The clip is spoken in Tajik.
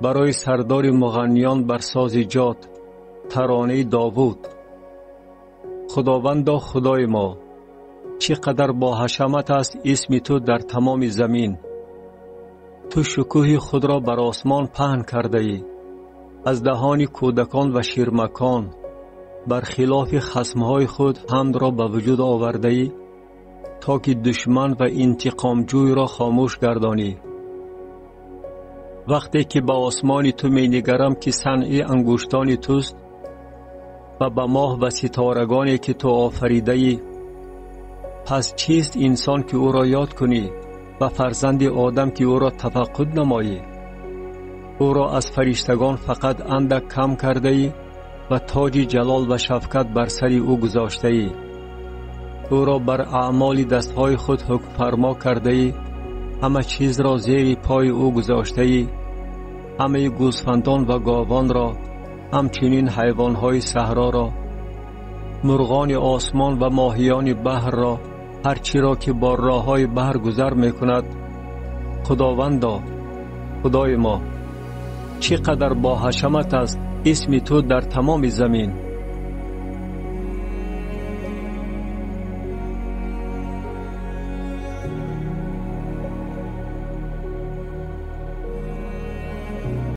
Барои сардори муғанниён бар сози ҷод, таронаи Довуд. Худовандо, Худои мо, чӣ қадар боҳашамат аст исми ту дар тамоми замин. Ту шукӯҳи худро бар осмон паҳн кардаӣ, аз даҳони кӯдакон ва ширмакон, бар хилофи хасмҳои худ ҳамдро ба вуҷуд овардаӣ, то ки душман ва интиқомҷӯйро хомӯш гардонӣ. Вақте ки ба осмони ту менигарам, ки санъи ангуштони туст, ва ба моҳ ва ситорагоне ки ту офаридаӣ, пас чист инсон ки ӯро ёд кунӣ ва фарзанди одам ки ӯро тафаққуд намоӣ? Ӯро аз фариштагон фақат андак кам кардаӣ ва тоҷи ҷалол ва шафкат бар сари ӯ гузоштаӣ. Ӯро бар аъмоли дастҳои худ ҳукмфармо кардаӣ, ҳама чизро зери пои ӯ гузоштаӣ, ҳамаи гӯсфандон ва говонро, ҳамчунин ҳайвонҳои саҳроро, мурғони осмон ва моҳиёни баҳрро, ҳар чиро ки бо роҳҳои баҳр гузар мекунад. Худовандо, Худои мо, чӣ қадар боҳашамат аст исми ту дар тамоми замин.